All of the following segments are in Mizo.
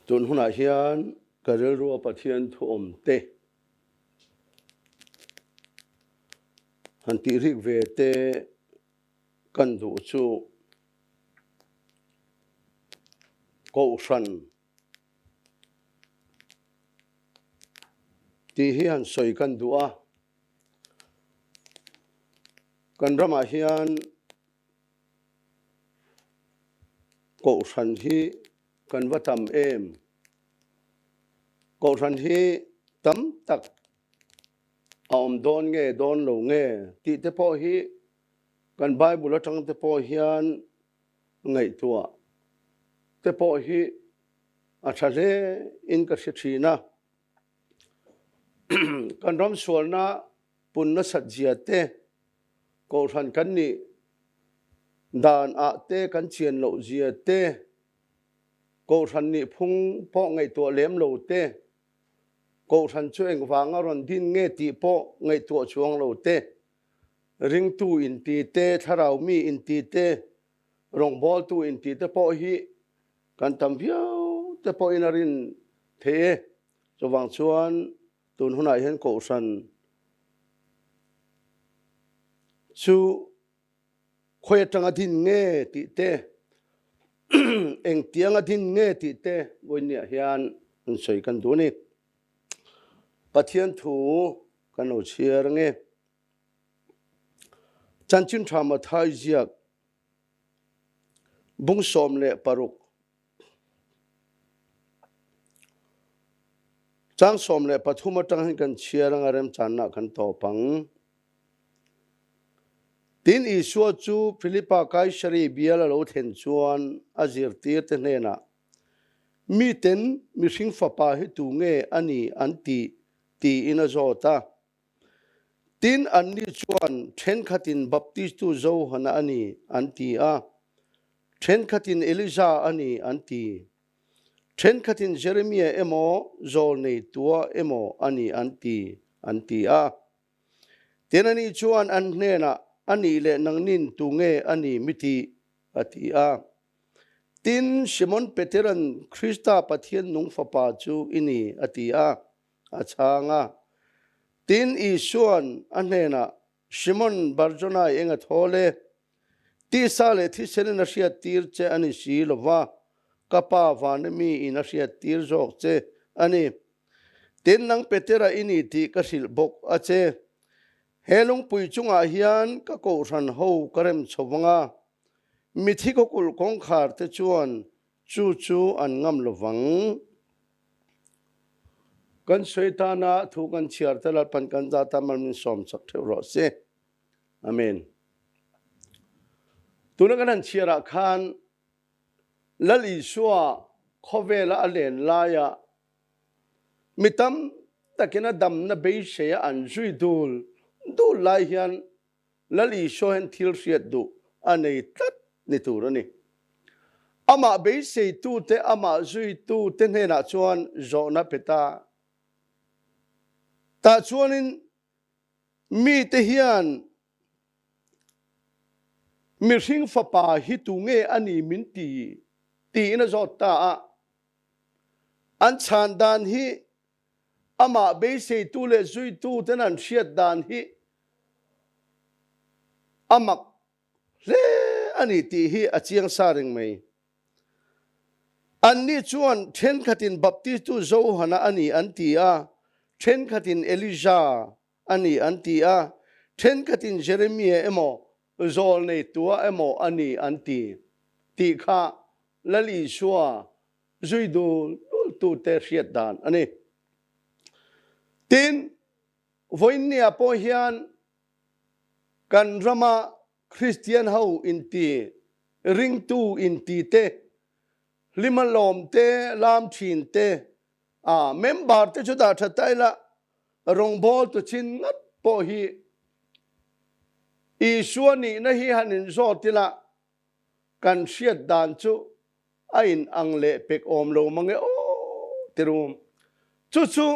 Tun hunah hian ka rilrua Pathian thu awm te han tih rik ve te kan duh chu Kohhran tih hi han sawi kan duh a. Kan ramah hian Kohhran hi kan va tam em? Kohhran hi tam tak a awm dawn nge dawn lo nge tih te pawh hi kan Bible atang te pawh hian ngaihtuah te pawh hi a tha hle in ka hre thin a. Kan ram sualna pun nasat zia te, Kohhran kan nih dan ah te kan chian loh zia te, Kohhran nih phung pawh ngaihtuah lem lo te, Kohhran chu engvanga rawn din nge tih pawh ngaihtuah chuang lo te, ringtu inti te, thlarau mi inti te, rawngbawltu inti te pawh hi kan tam viau te pawhin a rin theih e. Chuvang chuan tun hunah hian Kohhran chu khawi atanga din nge tih te, engtianga din nge tih te vawiinniah hian an sawi kan duh a ni. Pathian thu kan lo chhiar ange. Chanchin tha Mathai ziak bung 16 Chang 13 atang hian kan chhiar anga remchanna kan tawp ang. Tin Isua chu Philipa Kaisari bial a lo thlen chuan a zirtirte hnenah, Miten mihring fapa hi tu nge a ni an tih? tiin a zawt a. Tin anni chuan thenkhatin Baptistu Johana a ni an ti a, thenkhatin Elija a ni an ti. Thenkhatin Jeremia emaw Zawlneitua emaw a ni an ti, an ti a. Tin ani chuan an hnenah, A nih leh nangnin tu nge a ni mi tih? a ti a. Tin, Simon Petera'n, Krista Pathian nung Fapa chu i ni, a ti a, a chhang a. Tin, Isua'n a hnenah, Simon Barjonai eng a thawl e? Tisa leh thisenin a hriattir che a ni si lo va, ka Pa vana miin a hriattir zawk che a ni. Tin, nang Petera i ni tih ka hrilh bawk a che. He lungpui chungah hian ka kohhran ho ka rem chho vang a, mithi khawkulh kawngkhar te chuan chu chu an ngam lo vang. Kan sawi tana thu kan chhiar te Lalpan kan zat a mal min sawm chak theuh rawh se. Amen. Tuna kan han chhiar ah khan Lal Isua khawvela a len laia mi tam takin a damna beiseia an zui dul dul lai hian Lal Isua hian thil hriat duh a nei tlat ni tur a ni. Amah beiseitute, amah zuitute hnenah chuan zawhna pe ta. Tah chuanin mite hian mihring fapa hi tu nge a ni min ti tiin a zawt ta a. An chhan dan hi amah beiseitu leh zuituten an hriat dan hi a mak hle a ni tih hi a chiang sa reng mai. Anni chuan thenkhatin Baptistu Johana a ni an ti a, thenkhatin Elija a ni an ti a, thenkhatin Jeremia emaw Zawlneitua emaw a ni an ti tih kha Lal Isua zui dul dul tute hriat dan a ni. Tin, vawiinniah pawh hian kan rama Kristian ho inti, ringtu inti te. Hlima lawm te, lam thin te, a member te chu dah tha ta ila, rawngbawltu chin ngat pawh hi Isua nihna hi han inzawt ila kan hriat dan chu a in ang leh pek awm lo mang e aw ti rum. Chu chu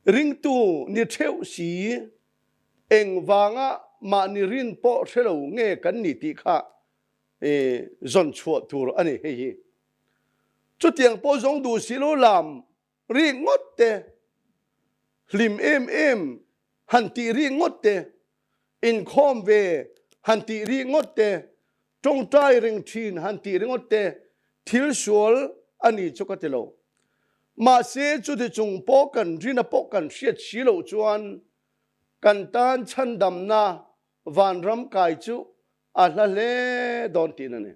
ringtu ni theuh si engvanga mahni rin pawh hre lo nge kan ni tih kha zawn chhuah tur a ni hei hi. Chutiang pawh zawng duh si lo lam rik ngawt te, hlim em em han tih rik ngawt te, inkhawm ve han tih rik ngawt te, tawngtai reng thin han tih ringawt te thil sual a ni chu ka ti lo. Mahse chuti chung pawh kan rina pawh kan hriat si loh chuan kan tan chhandamna vanram kai chu a hla hle dawn tiin a ni.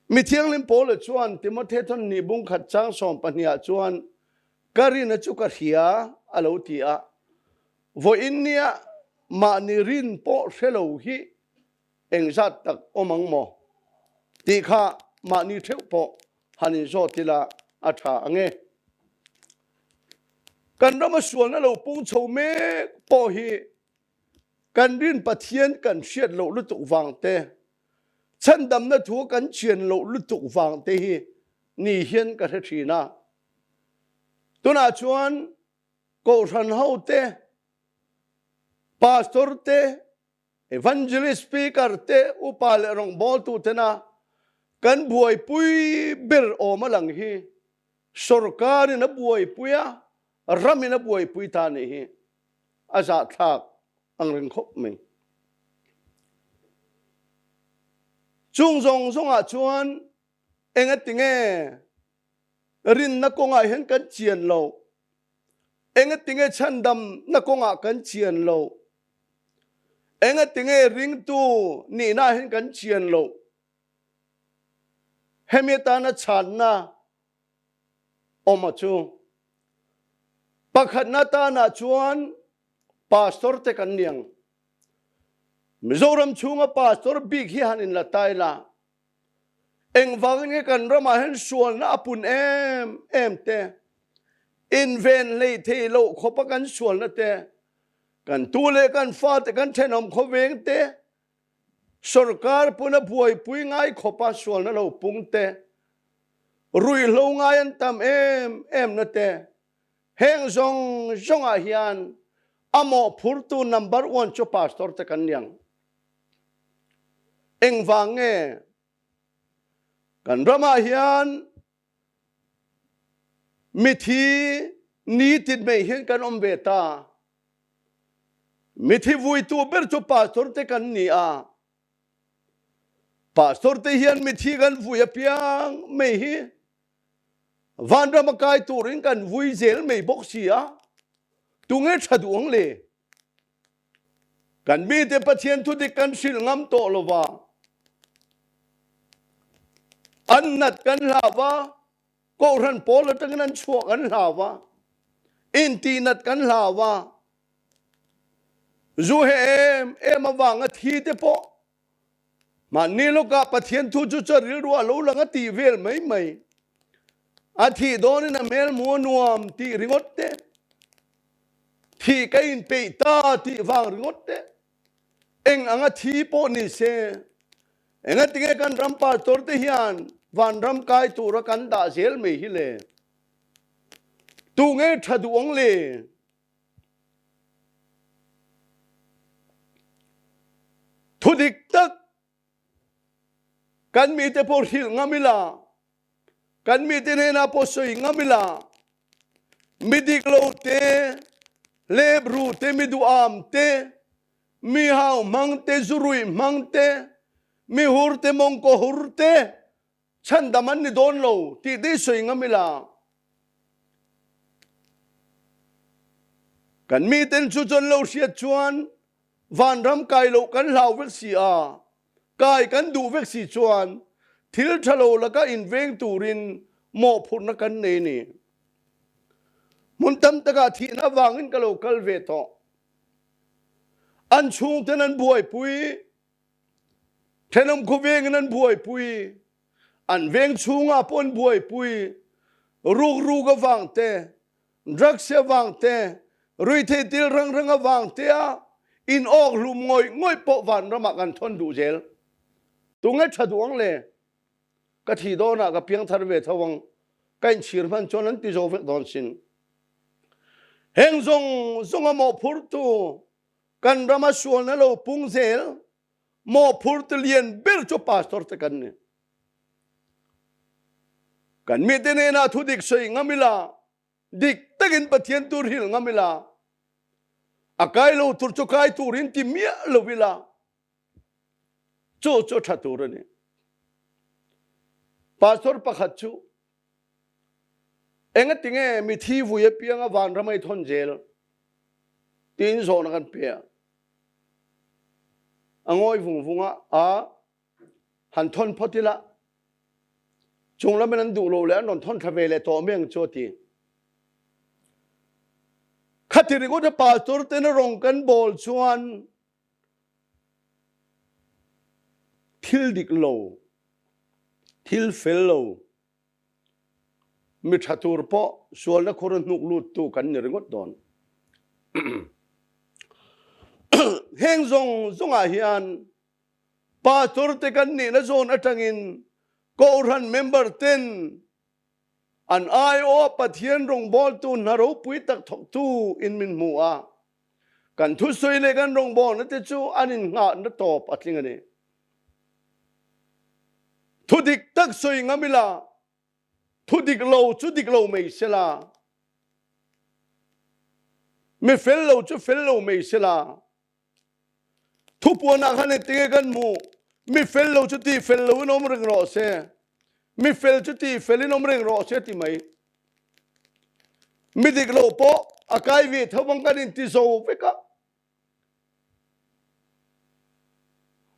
Mi thianghlim Paula chuan Timothe thawn ni bung khat chang 12 ah chuan ka rina chu ka hria a lo ti a, vawiin nia mahni rin pawh hre lo hi engzat tak awm ang maw tih kha mahni theuh pawh han inzawt ila a tha ang e. Kan rama sualna lo pung chho mek pawh hi Kan rin Pathian kan hriat loh lutuk vang te, chhandamna thu kan chian loh lutuk vang te hi ni hian ka hre thin a. Tunah chuan Kohhran ho te, Pastor te, Evangelist Speaker te, Upa leh rawngbawltu tena kan buaipui ber awm a lang hi sorkarin a buaipui a, ramin a buaipui ta nih hi. A zahthlak ang reng khawp mai. Chung zawng zawngah chuan engatinge rinna kawngah hian kan chian lo? Engatinge chhandamna kawngah kan chian lo? Engatinge ringtu nihna hian kan chian lo? Hemi atana chhanna awm a chu. Pakhatna tanah chuan pastor te kan niang. Mizoram chhunga pastor bik hi han in la tai la. Engvangin nge kan ramah hian sualna a pun em em te, inven hlei thei loh khawpa kan sualna te, kan tu leh kan fate kan thenawm khawveng te, Sorkar puna buaipui ngai khawpa sualna lo pung te, ruihhlo ngai an tam em em na te, heng zawng zawngah hian a mawhphurtu number one chu pastor te kan ni ang. Engvang nge kan ramah hian mithi nitin mai hian kan awm ve ta. Mithi vuitu ber chu pastor te kan ni a. Pastor te hian mithi kan vui apiang mai hi vanram a kai turin kan vui zel mai bawk si a. Tunge tha duh ang le? Kan mite Pathian thudik kan hrilh ngam tawh lova. An nat kan hlau va, Kohhran pawl atangin an chhuah kan hlau va, intihnat kan hlau va, zu he em em avanga thi te pawh mahni lawkah Pathian thu chu chu a rilru a lo lang a tih vel mai mai. A thih dawnin a hmel hmuh a nuam tih ringawt te, thih ka inpeih ta tih vang ringawt te, Eng anga thi pawh ni se, engatinge kan ram pastor te hian vanram kai tura kan dah zel mai hi le? Tunge tha duh ang le? Thudik tak kan mite pawh hrilh ngam ila, kan mite hnenah pawh sawi ngam ila, mi dik lo te, lebru te, mi duham te, mi hau hmang te, zurui hmang te, mi hur te, mawngkaw hur te, chhandam an ni dawn lo tih te hi sawi ngam ila. Kan miten chu chuan lo hriat chuan vanram kai loh kan hlau vek si a, kai kan duh vek si chuan thil tha lo laka inveng turin mawhphurhna kan nei ni. Hmun tam takah thihna avangin ka lo kal ve tawh. An chhungten an buaipui, thenawm khawvengin an buaipui. An veng chhungah pawh an buaipui rukruk avang te, drugs avang te, ruihtheih thil rang rang avang tea in awk hlum ngawih ngawih pawh vanramah kan thawn duh zel. Tunge tha duh ang le? Ka thih dawnah ka piangthar ve tho ang, ka inchhir hman chuan an ti zo vek dawn sin. Heng zawng zawnga mawhphurtu kan rama sualna lo pung zel mawhphurtu lian ber chu pastor te kan ni. Kan mite hnenah thu dik sawi ngam ila, dik takin Pathian tur hrilh ngam ila, a kai lo tur chu kai turin ti miah lo ila, chu chu tha tur a ni. Pastor pakhat chu engatinge mithi vui apianga vanram a i thawn zel tiin zawhna kan pe a. A ngawi vung vung a, a han thawn phawt ila, chung lamin an duh lo leh an rawn thawn thla ve leh tawh mai ang chu a ti. Khati ringawt a pastor ten a rawng kan bawl chuan thil dik lo, thil fel lo, Mi ṭha tur pawh sualna khur a hnuk luttu kan ni ringawt dawn. Heng zawng zawngah hian pastor te kan nihna zawn aṭangin Kohhran member ten an aiawha Pathian rawngbawltu hna ropui tak thawktu in min hmu a, kan thusawi leh kan rawngbawlna te chu an innghahna tawp a tling a ni. Thu dik tak sawi ngam ila, thu dik lo chu dik lo mai sela, mi fel lo chu fel lo mai sela. Thupuanah khan engtinge kan hmuh? Mi fel lo chu ti fel loin awm reng rawh se, mi fel chu ti felin awm reng rawh se ti mai. Mi dik lo pawh a kai ve tho ang kan inti zo vek a.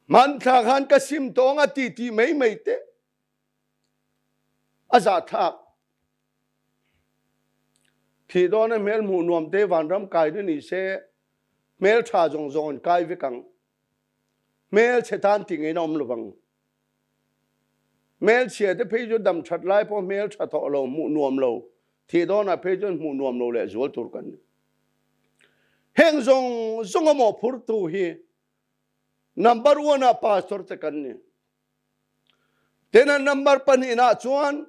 Hmanthla khan ka sim tawng a ti ti mai mai te a zahthlak. Thih dawn a hmel hmuh nuam te vanram kai na ni se hmel tha zawng zawng an kai vek ang. Hmel chhe tan ti ngei na awm lovang. Hmel chhia te phei chu dam that lai pawh hmel tha tawh lo hmuh nuam lo thih dawn ah phei chuan hmuh nuam lo leh zual tur kan ni. Heng zawng zawng a mawhphurtu hi number one ah pastor te kan ni. Ten a number pahnihna chuan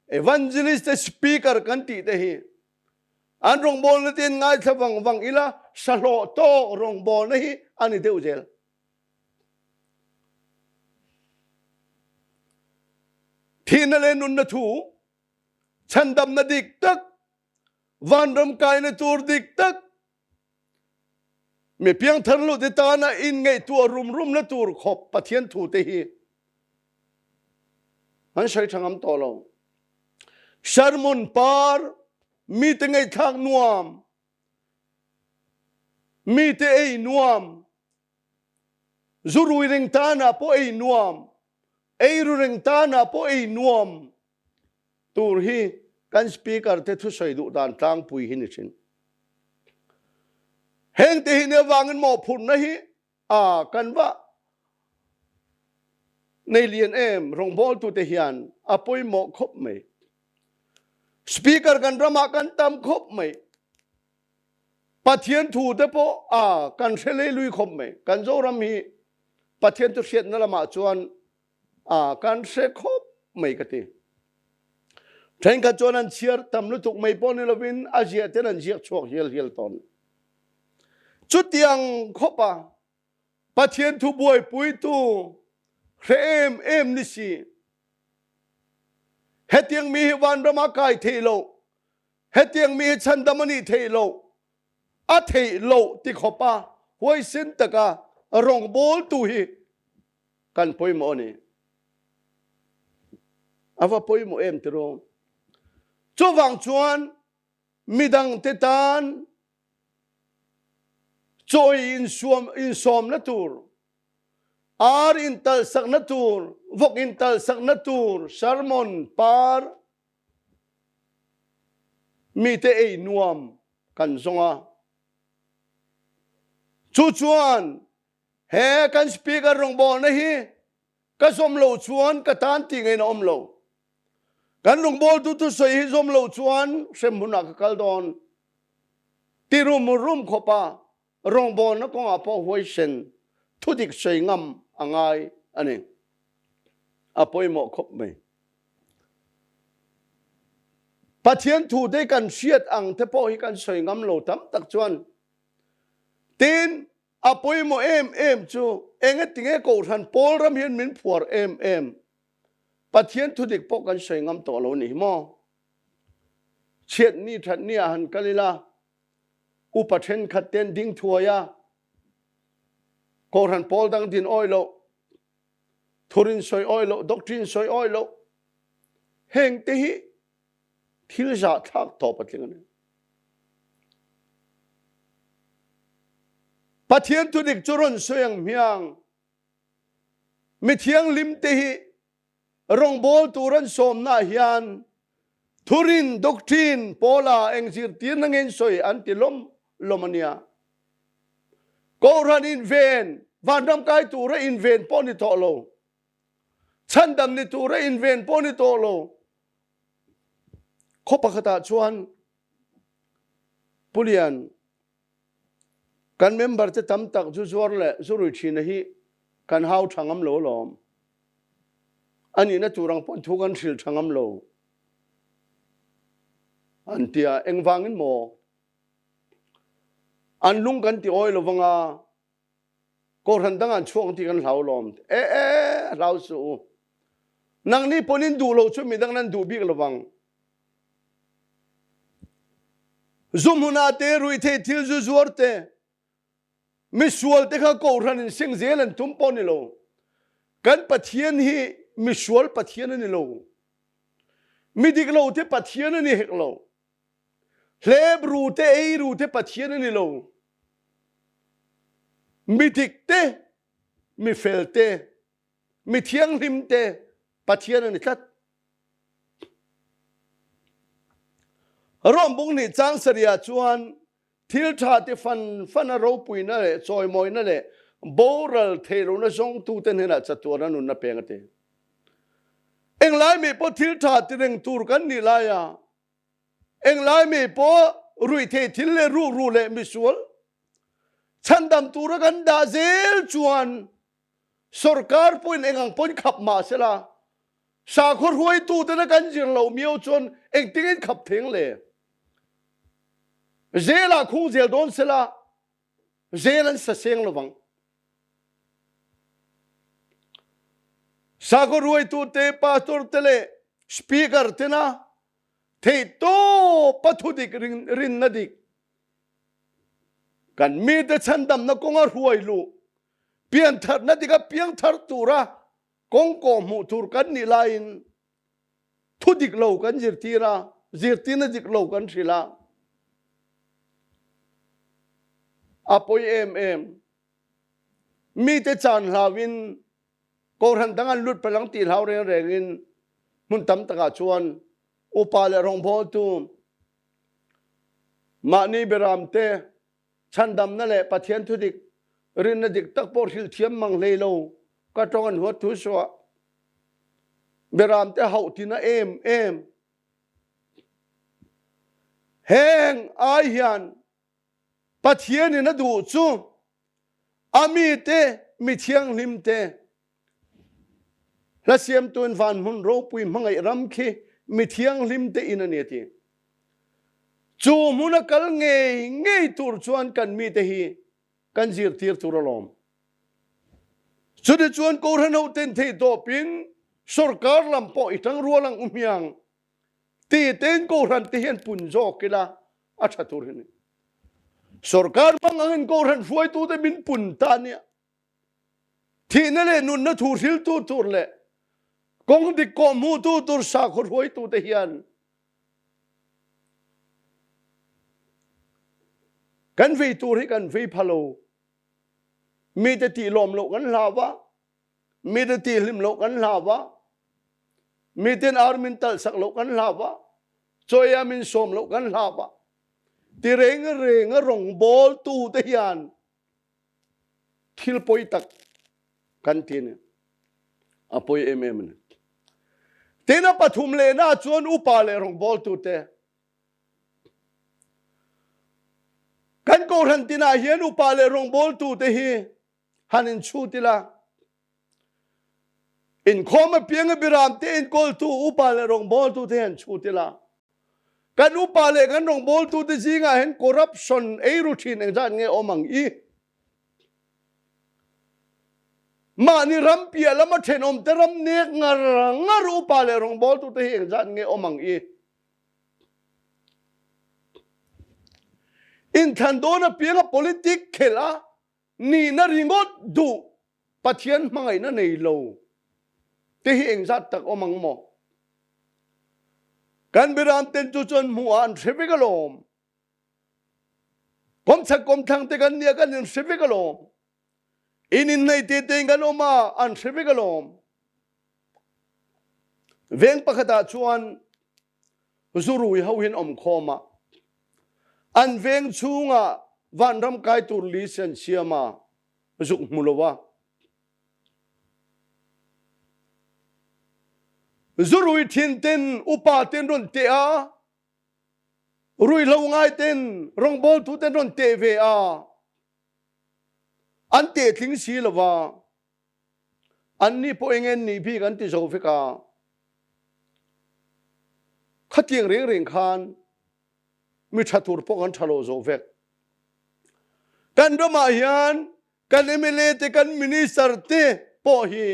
evangelist te speaker kan tih te hi an rawngbawlna te in ngaithla vang vang ila sahlawh tawk rawngbawlna hi a ni deuh zel. Thihna leh nunna thu chhandamna dik tak Vanram kaina tur dik tak, mi piangthar lute tana inngaihtuah rum rumna tur khawp Pathian thute hi an sawi tha ngam tawh lo. Sermon par, mite ngaihthlak nuam, mite ei nuam, Zurui reng tanah pawh ei nuam, eiru reng tanah pawh ei nuam tur hi kan Speaker te thusawi duh dan tlangpui hi ni thin. Heng te hi ni avangin mawhphurhna hi a kan va nei lian em rawngbawltute hian a pawimawh khawp mai. Speaker kan ramah kan tam khawp mai. Pathian thu te pawh a kan hre lei lui khawp mai. Kan Zoram hi Pathian thu hriatna lamah chuan a kan hre khawp mai ka ti. Thenkhat chuan an chhiar tam lutuk mai pawh ni lovin a ziah ten an ziak chhuak hial hial tawn. Chutiang khawpa Pathian thu buaipuitu hre em em ni si. Hetiang mi hi vanram ah kai thei lo. Hetiang mi hi chhandam a nih theih loh, a theih loh ti khawpa huaisen taka rawngbawltu hi kan pawimawh a ni. A va pawimawh em tiraw? Chuvang chuan midangte tan chawi insawmna tur, ar intalhsakna tur, vawk intalhsakna tur sermon par Mite ei nuam kan zawng a. Chu chuan he kan speaker rawngbawlna hi Ka zawm lo chuan ka tan tih ngeiin a awm lo. Kan rawngbawltu thusawi hi zawm lo chuan hremhmunah ka kal dawn. Ti rum rum khawpa rawngbawlna kawngah pawh huaisen thudik sawi ngam a ngai a ni. A pawimawh khawp mai. Pathian thu te kan hriat ang te pawh hi kan sawi ngam lo tam tak chuan. Tin, a pawimawh em em chu engatinge Kohhran pawl ram hian min phuar em em. Pathian thudik pawh kan sawi ngam tawh lo ni hi maw? Chhiatni thatni ah han kal ila, upa thenkhat ten ding thuai a, Kohhran pawl dang din awi loh, thurin sawi awi loh, doctrine sawi awi loh, heng te hi thil zahthlak tawp a tling a ni. Pathian thudik chu rawn sawi ang hmiang. Mi thianghlim te hi rawngbawl tur an sawmna ah hian thurin, doctrine, pawla eng zirtirna nge in sawi an ti lawm lawm a nia. Kohhran inven, vanram kai tura inven pawh ni tawh lo, chhandam ni tura inven pawh ni tawh lo. Khaw pakhatah chuan Pu Lian, Kan member te tam tak zu zuar leh zu rui thina hi kan hau tha ngam lo alawm. A nihna tur ang pawn thu kan hrilh tha ngam lo. An ti a, engvangin maw? An lung kan ti awi lovang a, Kohhran dang an chhuak ang tih kan hlau alawm. E e, hlau suh u. Nangni pawn in duh lo chu midang nan duh bik lovang. Zu hmunah te ruihtheih thil zu zuar te, misual te kha kohhran in seng zel an tum pawh ni lo. Kan Pathian hi misual Pathian a ni lo. Mi dik lo te Pathian a ni hek lo. Hlep ru te ei ru te Pathian a ni lo. Mi dik te, mi fel te, mi thianghlim te Pathian a ni tlat. Rom bung nih chang sarih chuan thil tha te fan fan a ropuina leh chawimawina leh boral theilohna zawngtute hnenah chatuana nunna peng a ti. Englai mi pawh thil tha ti reng tur kan nih laia Englai mi pawh ruihtheih thil leh rukru leh misual chhandam tura kan dah zel chuan sorkar pawhin eng ang pawhin khap mah sela, sakhaw hruaitutena kan zir loh miau chuan engtin khap theng le? Zelah khung zel dawn sela, zel an sa seng lovang. Sakhaw hruaitute, pastor te leh speaker tena Theihtawpa thudik rinna dik kan mite chhandamna kawnga hruai luh, piantharna dika piangthar tura kawng kawhhmuh tur kan nih laiin thudik lo kan zirtir a, zirtirna dik lo kan hrilh a, a pawi em em. Mite chan hlauin Kohhran dang an lut palh ang tih hlau reng rengin hmun tam takah chuan upa leh rawngbawltu mahni beramte chhandamna leh Pathian thudik rinna dik tak pawh hrilh thiam mang hlei lo ka tawng an huat thu suah beramte hauh tina em em heng ai hian Pathianin a duh chu a mite, mi thianghlimte, hla siamtuin van hmun ropui hmangaih ram khi mi thianghlimte in a ni a ti. Chu hmuna kal ngei ngei tur chuan kan mite hi kan zirtir tur alawm. Chutichuan Kohhran hoten theihtawpin sorkar lam pawh i tangrual ang u hmiang. Ti tein Kohhran te hian pun zawk ila a tha tur hi ni. Sorkar hmang angin Kohhran hruaitute min pun ta nia. Thihna leh nunna thu hriltu tur leh kawng dik kawhhmuhtu tur sakhaw hruaitute hian kan vei tur hi kan vei pha lo. Mite tih lawm loh kan hlau va, mite tih hlim loh kan hlau va, miten ar min talh sak loh kan hlau va, chawi a min sawm loh kan hlau va. Ti reng reng a rawngbawl tu te hian thil pawi tak kan ti a ni. A pawi em em a ni. Tin a pathum lehna chuan upa leh rawngbawltute kan kohhran tinah hian upa leh rawngbawltute hi han inchhut ila. Inkhawm apianga biramte inkawltu upa leh rawngbawltute hi han chhut ila. Kan upa leh kan rawngbawltute zingah hian corruption eiru thin engzat nge awm ang i? Mahni ram piah lama thenawmte ram nek ngar ngar upa leh rawngbawltute hi engzat nge awm ang i? Inthlan dawn apianga politic khelh a nihna ringawt duh Pathian hmangaihna nei lo te hi engzat tak awm ang maw? Kan biramten chu chuan hmuh ah an hre vek alawm. Kawmchhak kawmthlang te kan nia kan inhre vek alawm. In inhnei te tein kan awm a, an hre vek alawm. Veng pakhatah chuan zurui ho hin awm khawm a, an veng chhungah vanram kai tur list an siam a, zuk hmu lo a. Zurui thin ten upa ten rawn teh a, Ruihhlo ngai ten rawngbawltu ten rawn teh ve a, an teh tling si lo va, anni pawh eng en nih bik an ti zo vek a. Khatiang reng reng khan mi tha tur pawh kan tha lo zo vek. Kan ramah hian kan mla te kan minister te pawh hi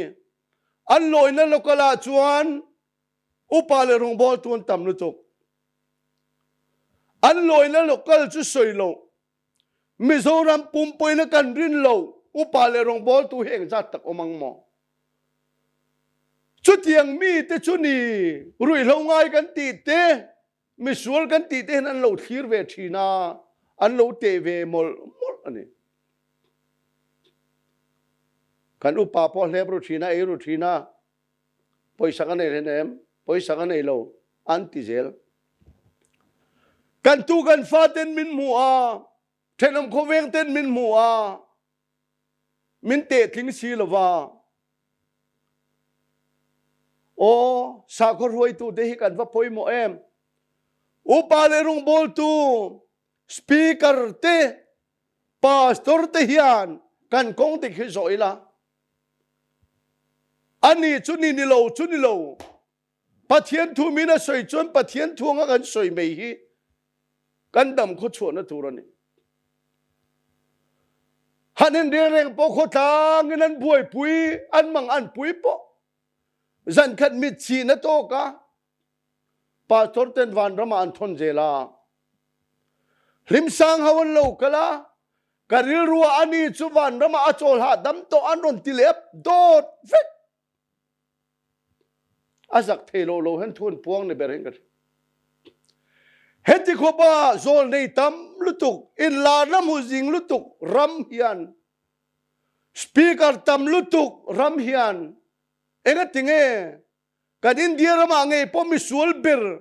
an lawina local ah chuan Upa leh rawngbawltu an tam lutuk. An lawina local chu sawi lo. Mizoram pumpuina kan rin lo upa leh rawngbawltu hi engzat tak awm ang maw? Chutiang mite chu ni ruihhlo ngai kan tih te, misual kan tih te hian an lo thlir ve thin a, an lo teh ve mawlh mawlh a ni. Kan upa pawh hlep ru thin a, ei ru thin a, Pawisa ka nei hlen em? Pawisa ka nei lo an ti zel. Kan tu kan fa ten min hmu a, thenawm khawveng ten min hmu a, min teh tling si lova. Aw, sakhaw hruaitu te hi kan va pawimawh em? Upa leh rawngbawltu, speaker te, pastor te hian kan kawng dik hi zawh ila. Ani chu ni ni lo chu ni lo. Pathian thu min a sawi chuan Pathian thu anga kan sawi mai hi kan dam khaw chhuahna tur a ni. Han in reng reng pawh khawtlangin an buaipui, an mang an pui pawh zan khat mit chihna tawk a pastor ten vanram ah an thawn zel a. Hlimsang ho an lo kal a, ka rilru ah ani chu vanram ah a chawl hahdam tawh an rawn ti leh dawt vek. A zak thei lo lo hian thu an puang ni ber hian ka hria. Heti khawpa zawl nei tam lutuk, inlarna hmu zing lutuk ram hian, speaker tam lutuk ram hian engatinge Kan India ramah ngei pawh misual ber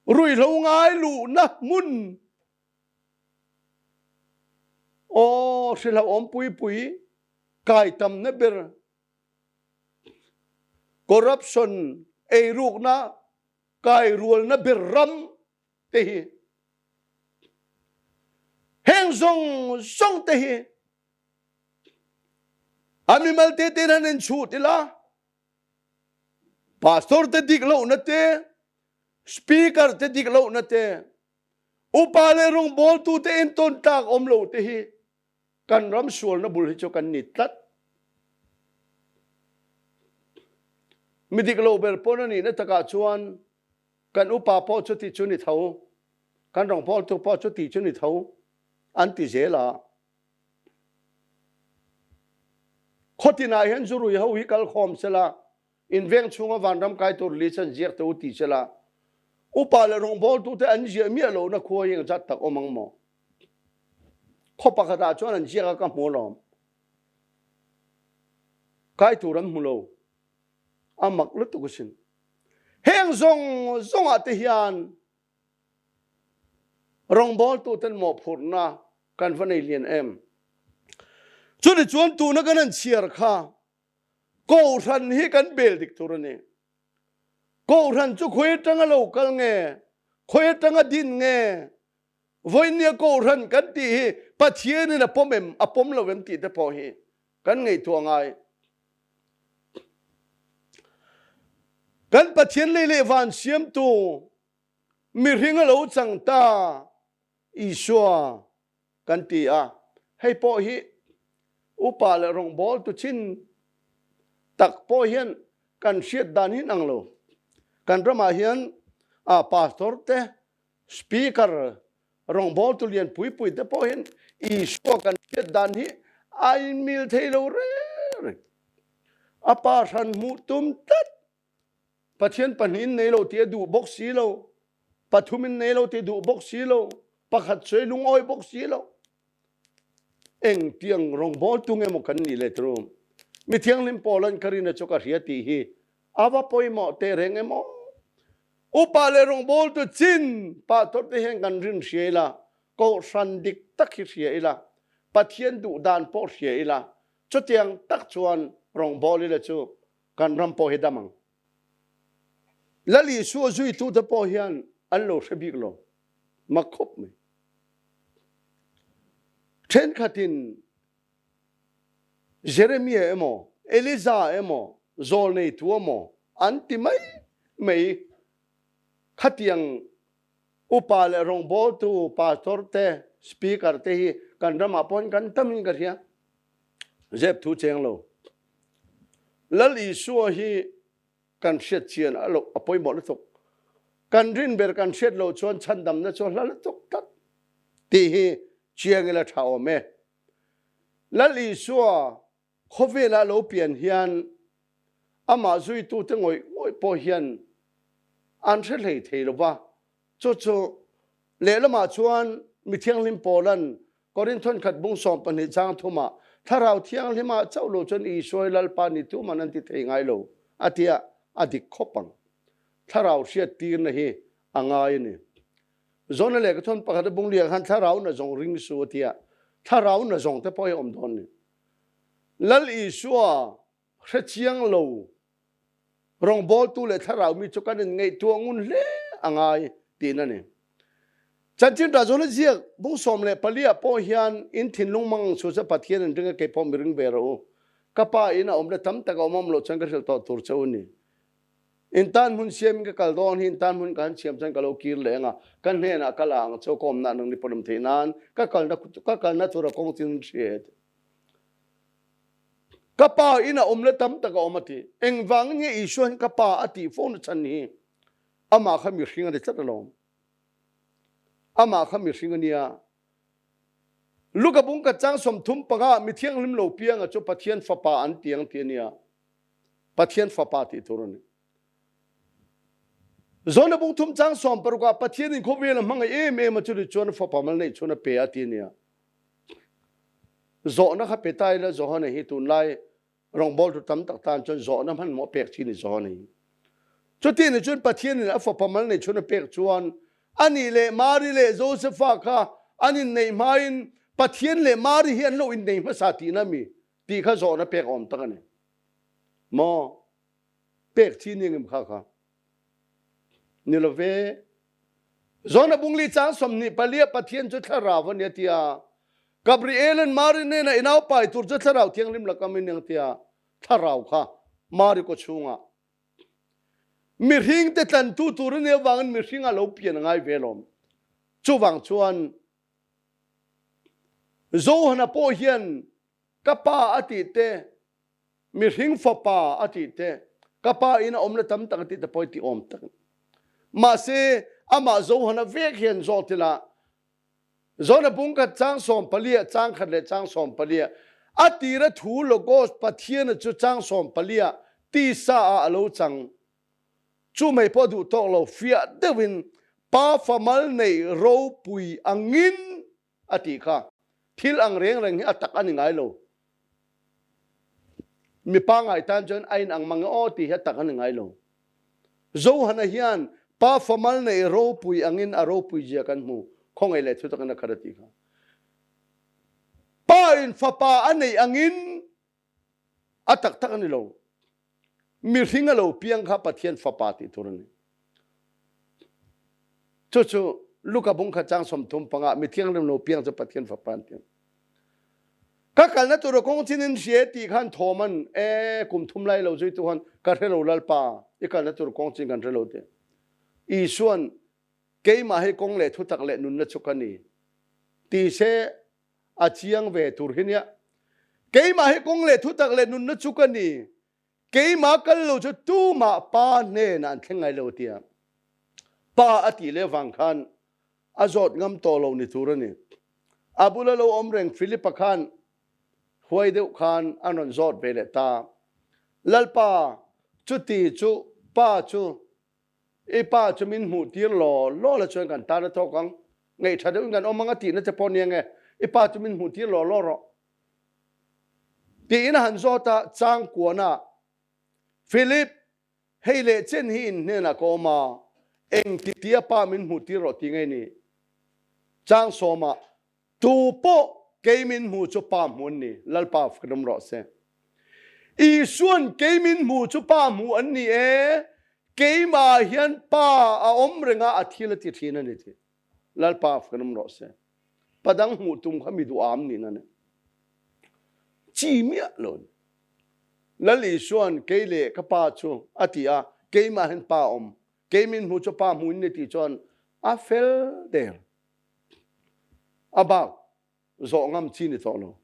ruihhlo ngai luhna hmun aw hrilhauhawm pui pui kai tamna ber corruption eirukna kai rualna ber ram te hi heng zawng zawng te hi A mimal te ten han in chhut ila, pastor te dik lohna te, speaker te dik lohna te, upa le rawngbawltu te entawn tlak awm lo te hi kan ram sualna bul hi chu kan ni tlat. Mi dik lo ber pawn a nihna takah chuan kan upa pawh chuti chu ni tho, kan rawngbawltu pawh chuti chu ni tho an ti zel a. Khawtinah hian zurui ho hi kal khawm sela, in veng chhunga vanram kai tur list an ziak te u ti sela, upa leh rawngbawltute an ziah miah lohna khua hi engzat tak awm ang maw? Khaw pakhatah chuan an ziak a ka hmu alawm. Kai tur an hmu lo. A mak lutuk asin. Heng zawng zawngah te hian Rawngbawltuten mawhphurhna kan va nei lian em? Chutichuan tuna kan han chhiar kha. Kohhran hi kan bel dik tur a ni. Kohhran chu khawi atanga lo kal nge? Khawi atanga din nge? Vawinia kohhran kan tih hi Pathianin a pawm em, a pawm lo em tih te pawh hi kan ngaihtuah ngai. Kan Pathian lei leh van siamtu mihring a lo chang ta Isua kan ti a. Hei pawh hi upa leh rawngbawltu chin tak pawh hian kan hriat dan hi ang lo. Kan ramah hian a pastor te, speaker, rawngbawltu lian pui pui te pawh hian Isua kan hriat dan hi a inmil thei lo reng reng. A pa hran hmuh tum tlat Pathian pahnihin nei lo ti a duh bawk si lo, pathumin nei lo ti duh bawk si lo, pakhat sawi lungawi bawk si lo. Engtiang rawngbawltu nge maw kan nih le tru? Mi thianghlim Paulan ka rina chu ka hria tih hi a va pawimawh teh reng em aw? Upa leh rawngbawltu chin pah tawrh te hian kan rin hria ila, kohhran dik tak hi hria ila, Pathian duh dan pawh hria ila, chutiang tak chuan rawngbâwl ila chu kan ram pawh hi dam ang. Lal Isua zuitute pawh hian an lo hre bik lo. Mak khawp mai. Thenkhatin Jeremia emaw, Eliza emaw, zawlneitu emaw an ti mai mai. Khatiang upa leh rawngbawltu, pastor te, speaker te hi kan ramah pawhin kan tamin ka hria. Zep thu cheng lo. Lal Isua hi kan hriat chian a lo a pawimawh lutuk. Kan rin ber kan hriat loh chuan chhandamna chu a hla lutuk tlat tih hi chiang ila tha awm e. Lal Isua khawvela lo pian hian amah zuitute ngawih ngawih pawh hian an hre hlei thei lo va. Chu chu lehlamah chuan mi thianghlim Paulan Korinth khat bung 12 chang thumah Thlarau Thianghlimah chauh lo chuan Isua hi Lalpa ni tuman an ti thei ngai lo a tia a dik khawp ang. Thlarau hriat tirna hi a ngai a ni. Zona lehkha thawn pakhat a bung liah khan Thlarau na zawng ring su a tia Thlarau na zawng te pawh hi a awm dawn ni. Lal Isua hre chiang lo Rawngbawltu leh thlarau mi chu kan inngaihtuah ngun hle a ngai tiin a ni. Chanchin Razawn ziak bung 14 ah pawh hian in thinlung mang ang chu che Pathian in ring a kei pawh mi ring ve rawh u. Ka pa in a awm le tam tak a awm awm loh chuan ka hrilh tawh tur che u ni. In tan hmun siam in ka kal dawn hi in tan hmun ka han siam chuan ka lo kir leh anga ka hnenah ka la ang che u ka awmna nang ni pawn awm theih nan ka kalna ka kalna tura kawng chin in hria e. Ka pa in a awm le tam tak a awm a ti. Engvangin nge Isua hian ka pa a tih fo na chhan hi? Amah kha mihring a ni tlat alawm. Amah kha mihring a nia. Luka bung ka chang 35 mi thianghlim lo pianga chu Pathian fapa an ti ang ti a nia. Pathian fapa tih tur a ni. Zona bung thum chang 60 ah Pathian in khawvel a hmangaih em em a chu chuan fapa mal neih chhun a pe a ti a nia. Zawhna kha pe ta ila Johana hi tunlai rawngbawltu tam tak tan chuan zawhna hmanhmawh pek chi ni Johana hi. Chuti ni chuan Pathian in a fapa mal nei chhun a pek chuan ani leh Mari leh Josepha kha an inneih hmain Pathian leh Mari hi an lo innei hmasa tihna mi tih kha zawhna pek awm tak a ni. Maw? Pek chi ni ngem kha kha? Ni lo ve. Zona bungli chang 24 ah Pathian chu thlarau a ni a ti a. Gabriel in Mari hnenah i nau pai tur chu thlarau thianghlim lakam in ang tia thlarau kha Mari kaw chhungah mihring te tlantu tur a nih avangin mihring a lo pian a ngai ve lawm. Chuvang chuan Johana pawh hian ka pa a tih te Mihring fapa a tih te, ka pa in a awmna tam tak a tih te pawh hi ti awm tak. Mahse, amah Johana vek hian zawt ila, Johana bung khat chang 14 ah chang khat leh chang 14 ah a tira thu Logos Pathiana chu chang 14 ah tisa ah a lo chang. Chu mai pawh duh tawk lo fiah deuhin Pa famal nei ropui angin a tih kha. Thil ang reng reng hi a tak a ni ngai lo. Mi pangai tan chuan a inang mang e aw tih hi a tak a ni ngai lo. Johana hian pa famal nei ropui angin a ropui zia kan hmu, khawngaih leh thu takin a khat a tih kha. Pa in fapa a neih angin a tak tak a ni lo. Mihring a lo piang kha Pathian Fapa tih tur a ni. Cu cu Luka bung kha chang 35 mi thianghlim lo piang cu Pathian Fapa an ti. Ka kalna tur kong chin in hrie ti khan thoman e kum thum lai lo zui tu han ka hrelo lalpa i kalna tur kong chin kan hrelo te. Isuan keimah hi kong le thutak le nunna chu ka ni ti se a chiang ve tur hi nia. Keimah hi kong le thutak le nunna chu ka ni. Keimah kal lo cu tumah pa hnenah an thleng ngai lo tiah pa a ti le vang khan a zawt ngam tawh lo ni tur a ni. A bula lo awm reng Philipa khan huai deuh khan an rawn zawt ve leh ta. Lalpa, chuti chu pa chu i pa chu min hmuh tir law law la chuan kan tan a tawk ang. Ngaih tha deuhin kan awm ang a tihna che pawh nia nge i pa chu min hmuh tir law law rawh. Tiin a han zawt a, chang kuana, Philip, hei leh chen hi in hnenah ka awm a, engti tia pa min hmuh tir rawh ti ngei ni? Chang sawma, Tu pawh kei min hmu chu pa hmu an ni, Lalpa fak rawh se. Isuan kei min hmu chu pa hmu an ni e, keimah hian pa a awm reng a, a thil a ti thin a ni ti. Lalpa fak rawh se. Padang hmuh tum kha mi duham nih na ni. Chi miah lo ni. Lal Isuan kei le ka pa chu a ti a, keimah hin pa awm, kei min hmu chu pa hmu in ni ti chuan a fel der. A bak zawh ngam chi ni tawh lo.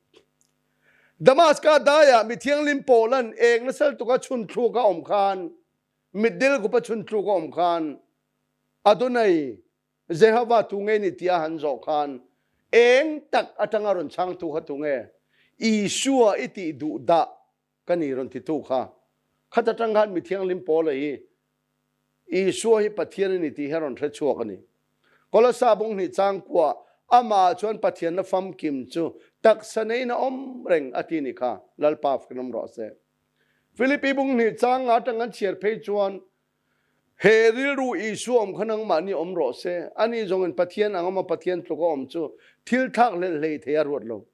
Damaska daiah mi thianghlim Paulan eng nasal tuka chhun thluk a awm khan, mitdel kupa chhun thluk a awm khan, Adonai Jehovah tu nge ni tia han zawh khan eng tak atanga rawn chhangtu kha tu nge? Isua i tih duh dah ka ni rawn titu kha. Khat atang khan mi thianghlim Paula hi Isua hi Pathian a ni tih hi a rawn hre chhuak a ni. Kolosa bung hnih chang kuah amah chuan Pathianna famkim chu taksa neiin a awm reng a ti ni kha Lalpa fakin awm rawh se. Philippi bung hnih chang nga atang an chhiar phei chuan He rilru Isua awm kha nangmahni awm rawh se. Ani zawngin Pathian ang awma Pathian tluk a awm chu thil thlak hlelh hlei thei a ruat lo.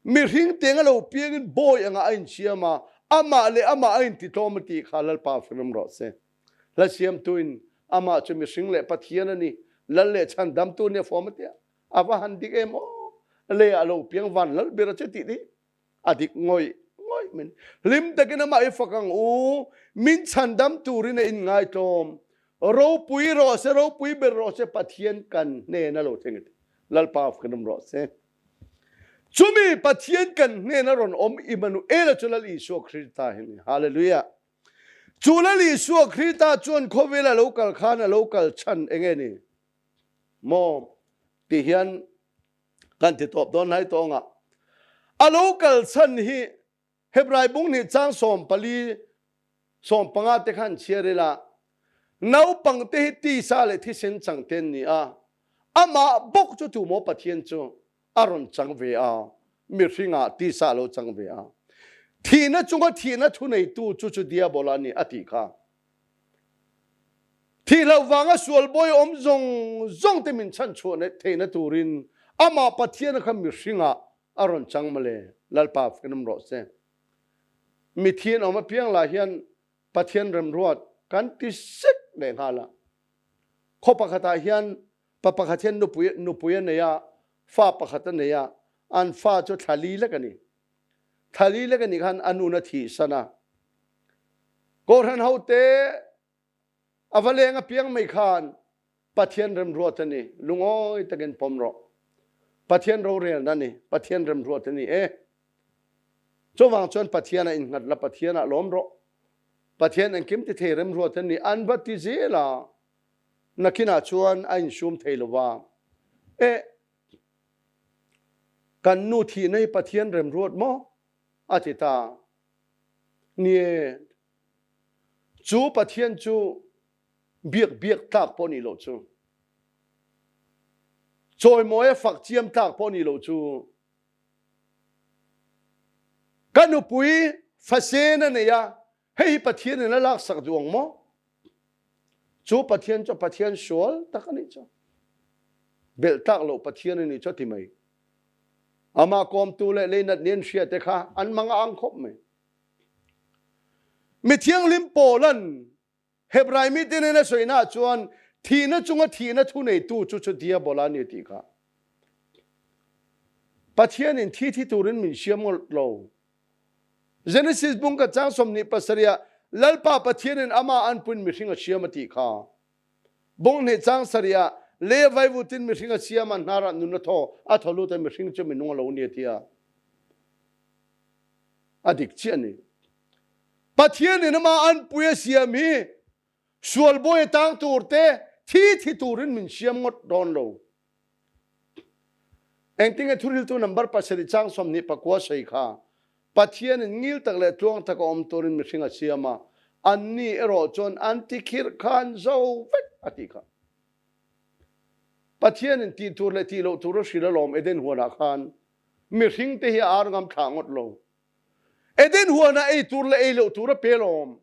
Mihring teng a lo piangin bawi angah a insiam a, amah leh amah a intitlawm a tih kha Lalpa fak awm rawh se. Hla siamtuin amah chu mihring leh Pathian a ni, Lal leh chhandamtu nia fawm a tia. A va han dik em aw! Leiah a lo piang van lal ber a che tih hi a dik ngawih ngawih min hlim takin amah i fak ang u min chhandam turin a in ngaitlawm ropui rawh se ropui ber rawh se Pathian kan hnena lo thleng ati Lalpa kan awm rawh se chumi Pathian kan hnena rawn awm Immanuela chu Lal Isua Krista hi ni hallelujah chu Lal Isua Krista chuan khawvel a lo kal khan a lo kal chhan enge ni maw ti hian Kan ti tawp dawn hlai tawng ah a lo kal chhan hi Hebrai bung nih chang 14 15 te khan chhiar ila naupang te hi tisa leh thisen chang te an ni a amah bawk chu tu maw Pathian chu a rawn chang ve a mihring ah tisa a lo chang ve a thihna chunga thihna thuneitu chu chu diabola a ni a tih kha Thihloh vanga sual bawi awm zawng zawng te min chhanchhuah theihna turin amah Pathian kha mihringah a rawn chang mawle. Lalpa fakin awm rawh se. Mithian awm apiang lah hian Pathian remruat kan ti sek lehnghal a. Khaw pakhatah hian pa pakhat hian nupui nupui a nei a, fa pakhat a nei a, an fa chu thla li lek a ni. Thla li lek a nih khan a nun a thihsan a. Kawhhran hote a va leng apiang mai khan Pathian remruat a ni. Lungawi takin pawm rawh. Pathian rorelna a ni. Pathian remruat a ni e. Chuvang chuan Pathian a innghat la, Pathian ah lawm rawh. Pathian engkim ti thei remruat a ni. An va ti zel a. Nakinah chuan a insum thei lo va. E, kan nu thihna hi Pathian remruat maw? A ti ta. Nie, chu Pathian chu biak biak tlak pawh nih loh chu. Chawimawi a fak chiam tlak pawh nih loh chu. Ka nupui fasen a nei a, hei hi Pathian in a laksak duh ang maw? Chu Pathian chu Pathian sual tak a nih chu. Belh tlak loh Pathian a nih chu a ti mai. Amah kawmtu leh leinat nen hria te kha an mang a ang khawp mai. Mi thianghlim Paula'n Hebrai mite nena sawinaah chuan thihna chunga thihna thuneitu chu chu Diabola a ni tih kha. Pathianin thi thi turin min siam ngawt lo. Genesis bung ka chang 27 ah Lalpa Pathianin amah anpuiin mihring a siam a tih kha. Bunghnih chang sarih ah le vaivutin mihring a siam a hnarah nun a thaw a thaw lut a mihring chu minung a lo ni a ti a. A dik chiah a ni. Pathianin amah anpui a siam hi sual bawi a tang tur te thi thi turin min siam ngawt dawn lo. Engtinge thuriltu number pasarih chang 29 sawi kha Pathianin ngil tak leh tluang taka awm turin mihring a siam a, anni erawh chuan an ti khirh khan zo vek a tih kha. Pathianin tih tur leh tih loh tur a hrilh alawm Eden huanah khan mihring te hi a ar ngam thlah ngawt lo. Eden huanah ei tur leh ei loh tur a pe alawm.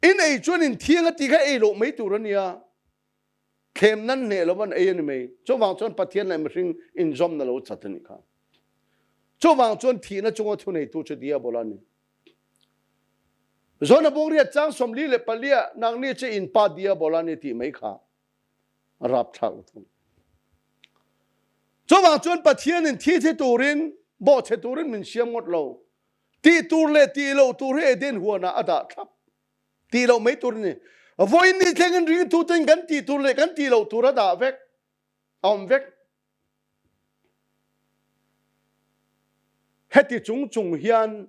In ei chuan in thiang a tih kha ei loh mai tur a nia. Thlem nan hneh lo an ei a ni mai. Chuvang chuan Pathian leh mihring inzawmna lo chat a nih kha. Chuvang chuan thihna chunga thuneitu chu Diabola a ni. Zona bungriat chang 44 ah nangni chu in pa Diabola a ni tih mai kha a rapthlak lutuk. Chuvang chuan Pathianin thi thi turin, bawhchhe turin min siam ngawt lo. Tih tur leh tih loh tur hi Eden huanah a dah thlap. Tih loh mai tur a ni. Vawiin ni thlengin ringtuten kan tih tur leh kan tih loh tur a dah vek, a awm vek. Heti chung chung hian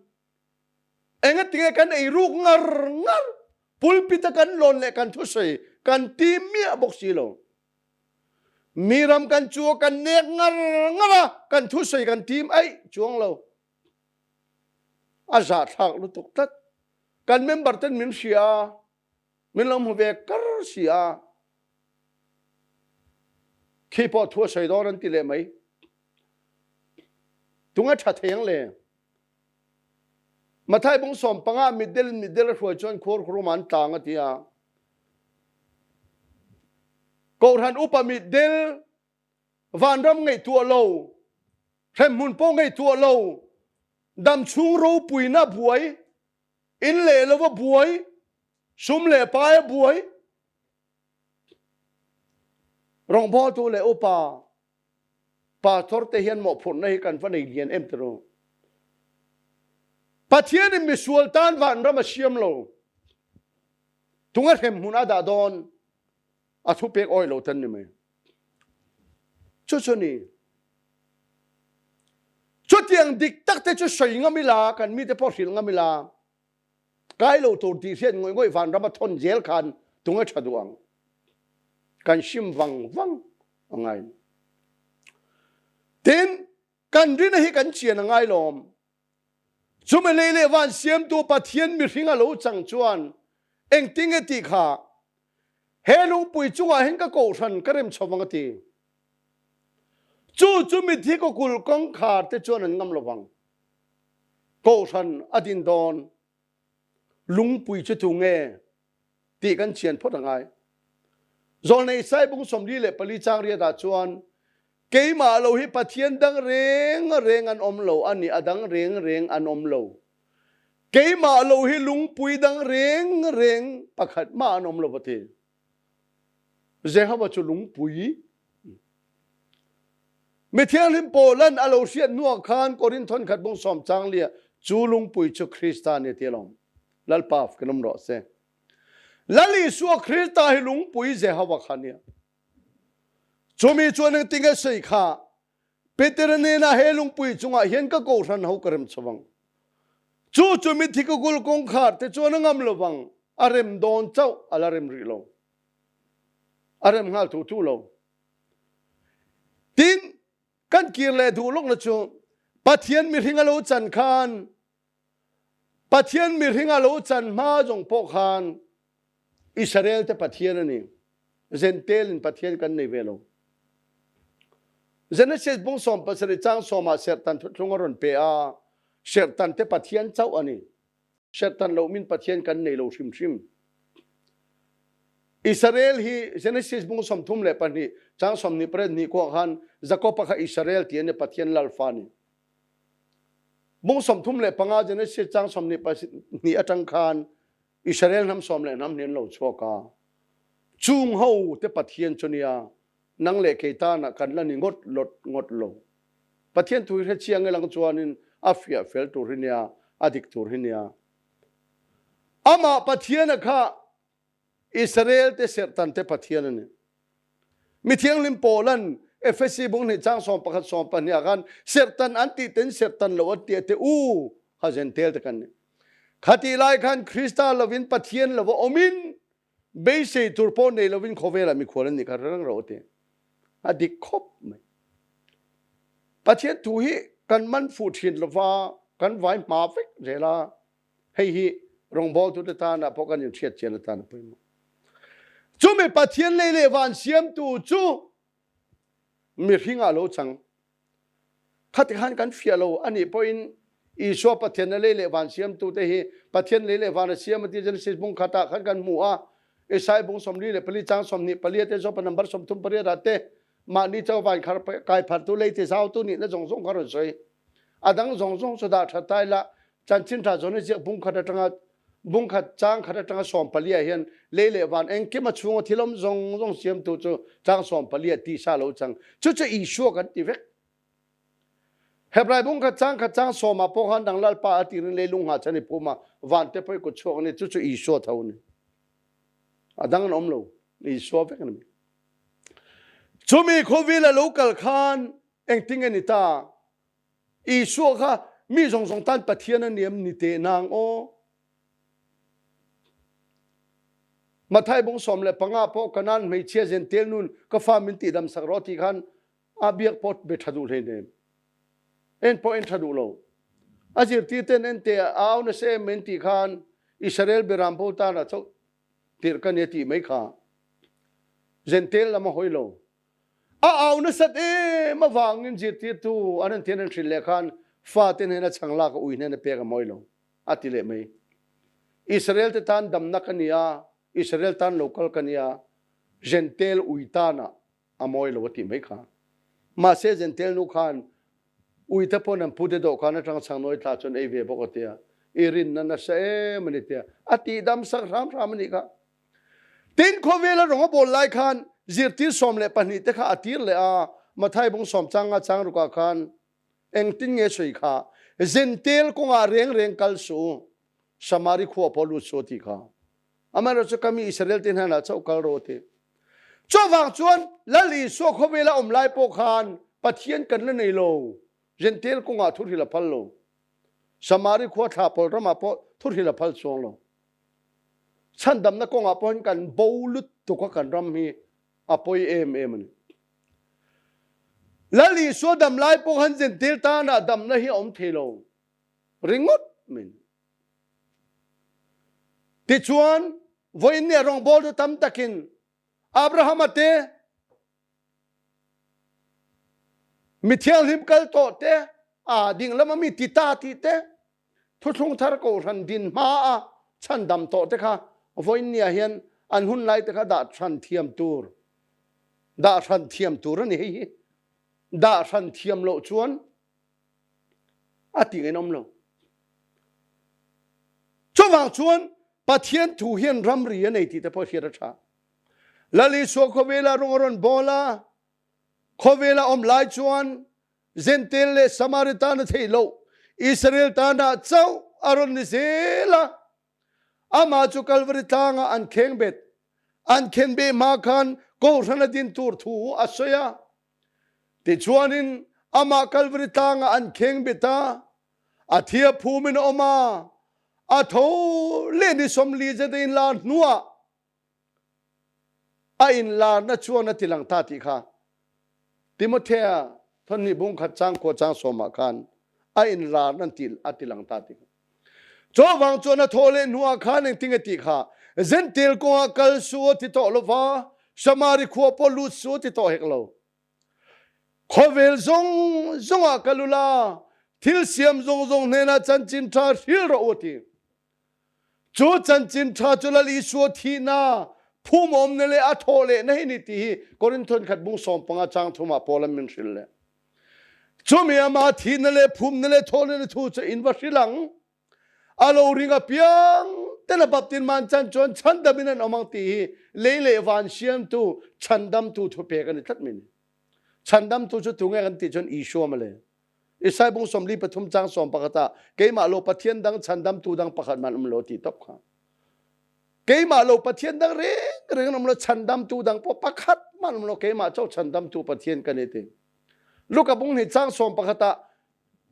engatinge kan ei ruk ngar ngar, pulpit a kan lawn leh kan thusawi kan ti miah bawk si lo. Mi ram kan chu a kan nek ngar ngar a, kan thusawi kan tim aih chuang lo. A zahthlak lutuk tlat. Kan member ten min hria a, min lo hmu ve kar si a. Khi pawh thu a sawi dawn an ti leh mai. Tunge tha thei ang le? Mathai bung 15 mitdel in mitdel a hruai chuan khuar khurum an tlang a ti a. Kohhran upa mitdel vanram ngaihtuah lo, hremhmun pawh ngaihtuah lo, damchhung ropuina buai, in leh lova buai, sum leh paia buai, rawngbawltu leh upa pastor te hian mawhphurhna hi kan va nei lian em tiraw. Pathianin misual tan vanram a siam lo. Tunga hremhmun a dah dawn a thupek awih lo tan ni mai. Chu chu ni. Chutiang dik tak te chu sawi ngam ila, kan mite pawh hrilh ngam ila, kai lo tur tih hriat ngawih ngawih vanram a thawn zel khan tunge tha duh ang. Kan sim vang vang a ngai. Tin, kan rina hi kan chian a ngai lawm. Chumi lei leh van siamtu Pathian mihring a lo chang chuan engtinge tih kha he lungpui chungah hin ka kohhran ka rem chho vang a ti. Chu chu mithi kawkulh kawngkhar te chuan an ngam lovang. Kohhran a din dawn. Lungpui chu tu nge tih kan chian phawt a ngai. Zawlnei Isai bung 44 chang riat ah chuan Keimah lo hi Pathian dang reng reng an awm lo a ni, a dang reng reng an awm lo. Keimah lo hi lungpui dang reng reng pakhat mah an awm lo a ti. Jehovah chu lungpui. Mi thianghlim Paulan a lo hriat hnuah khan Korinthon khat bung sawm chang lia chu lungpui chu Krista a ni ti alawm. Lalpa kan awm rawh se. Lal Isua Krista hi lungpui Jehovah kha nia. Chumi chuan engtinge sawi kha Peter hnenah he lungpui chungah hian ka kohhran ho ka rem chhovang. Chu chu mithi ka kul kawngkhar te chuan a ngam lovang, a rem dawn chauh a la rem rih lo. A rem nghal thu thu lo. Tin, kan kir leh duh lawkna chu Pathian mihring a lo chan khan Pathian mihring a lo chan hma zawng pawh khan Israel te Pathian a ni. Zentel in Pathian kan nei ve lo. Genesis bung 17 chang sawm ah serhtan thuthlung a rawn pe a, serhtan te Pathian chauh a ni. Serhtan lo min Pathian kan nei lo hrimhrim. Israel hi Genesis bung 32 chang 28 ni kuah khan Jakob kha Israel ti ani Pathian lalfa ni. Bung 35 Genesis chang 22 atang khan. Israel hnam sawm leh hnam hnih an lo chhuak a, chung ho te Pathian chu nia, nang leh kei tana kan la ni ngawt lawt ngawt lo. Pathian thu hi hre chiang ilang chuanin a fiah fel tur hi nia, a dik tur hi nia. Amah Pathiana kha Israel te serhtan te Pathian a ni. Mi thianghlim Paulan Efesi bung hnih chang 11 12 ah khan serhtan an tih ten serhtan lo an ti te u kha Gentile te kan ni. Khatih lai khan Krista lovin Pathian lova awmin beisei tur pawh nei lovin khawvelah mikhual an nih kha reng ro ti. A dik khawp mai. Pathian thu hi kan man fuh thin lova kan vai hma vek zel a. Hei hi rawngbawltute tana pawh kan inhriat chian atan a pawimawh. Chumi Pathian lei leh van siamtu chu mihringah lo chang. Khati khan kan fiah lo anih pawhin Isua Pathian a lei leh van siamtute hi Pathian lei leh van a siam a ti Genesis bung khatah khan kan hmu a. Isaiah bung 44 chang 24 te Jopa number 38 ah te mahni cho van khar kai phartu lei ti zautu nihna zawng zawng kha rawn sawi. A dang zawng zawng chu dah that tai la Chanchin tha zawn i ziak bung khat atanga bung khat chang khat atanga 14 ah hian lei leh van engkim a chhunga thil awm zawng zawng siamtu chu chang 14 ah tisa lo chang. Chu chu Isua kan ti vek. Hebrai bung khat chang khat chang sawm ah pawh khan dang Lalpa a tirin leilung ha chan i phum a van te pawh i kut chhuak a ni. Chu chu Isua tho a ni. A dang an awm lo. Isua vek a ni. Chumi khawvel a lo kal khan engtin nge ni ta? Isua kha mi zawng zawng tan Pathian a niam ni teh nang aw. Mathai bung 15 pawh Kanaan hmeichhia Zentel nun ka fa min tihdam sak rawh ti khan a biak pawh be tha duh hleinem. En pawh en tha duh lo. A zirtir ten en te au nasa em en ti khan Israel beram bo tan a chauh tirh ka ni a tih mai kha. Zentel lam a hawi lo. A au nasat em avangin zirtirtu an an thian an hrilh leh khan fate hnena chhang lak a ui hnena pek a mawi lo a ti leh mai. Israel te tan damna ka ni a, Israel tan lo kal ka ni a, Gentile ui tana a mawi lo a tih mai kha. Mahse Gentile nu khan ui te pawn an pute dawhkan atang chhang nawi tla chuan ei ve bawk a tia. I rinna nasa em a ni tia. A tihdam sak hram hram a nih kha. Tin, khawvela rawng a bawl lai khan zirtir 12 te kha a tir leh a, Mathai bung sawm chang nga chang rukah khan engtin nge sawi kha, Zentel kawngah reng reng kal suh u, Samari khua pawh lut suh a tih kha. Amaherawhchu ka mi Israel te hnenah chauh kal rawh a ti. Chuvang chuan Lal Isua khawvela awm lai pawh khan Pathian kan la nei lo, Zentel kawngah thuhril a phal lo. Samari khua thla pawl ramah pawh thuhril a phal chuang lo. Chhandamna kawngah pawhin kan bo lutuk a kan ram hi a pawi em em a ni. Lal Isua dam lai pawh khan Gentile tana damna hi a awm thei lo ringawt mai. Tichuan, vawiin ni a rawngbawl chu tam takin Abrahama te, mi thianghlim kal tawh te, a ding lama mi ti ta tih te, Thuthlung thar kohhran din hma a chhandam tawh te kha vawiin nia hian an hun lai te kha dah hran thiam tur dah hran thiam tur a ni hei hi. Dah hran thiam loh chuan a ti ngain awm lo. Chuvang chuan Pathian thu hian ramri a nei tih te pawh hriat a tha. Lal Isua khawvela rawng a rawn bawl a, khawvela awm lai chuan Gentile leh Samaritan a theih loh, Israel tanah chauh a rawn ni zel a. Amah chu Kalvari tlangah an khengbet. An khenbeh hma khan Kohhran a din tur thu a sawi a. Tichuanin amah Kalvari tlangah an khengbet a, a thi a phumin a awm a, a tho leh ni 40 zet a inlar hnuah a inlarna chuan a tilang ta tih kha Timothea thawhnih bung khat chang khua chang sawmah khan a inlarna an ti a tilang ta tih kha. Chuvang chuan a thawh leh hnuah khan engtin nge tih kha Gentile kawngah kal su a ti tawh lova, Samari khua pawh lut su a ti tawh hek lo. Khawvel zawng zawngah kal ula, thil siam zawng zawng hnenah chanchin tha hril rawh u a ti. Chu chanchin ṭha chu Lal Isua thihna, phumawmna leh a thawhlehna hi ni tih hi Korinthon khat bung 15 chang thumah Paul an min hrilh leh. Chumi ama thihna leh phumna leh thawhlehna thu chu in va hrilh ang. A lo ring apiang. tena baptisma an chan chuan chhandamin an awm ang tih hi lei leh van siamtu chhandamtu thupek a ni tlat mai ni. Chhandamtu chu tunge kan tih chuan Isua mawle. Isai bung 43 chang sawm pakhat ah keimah lo Pathian dang chhandamtu dang pakhat man um lo ti top kha. Keimah lo Pathian dang reng reng an um lo chhandamtu dang pawh pakhat man um lo keimah chauh chhandamtu Pathian ka ni ti. Luka bung hnih chang sawm pakhat ah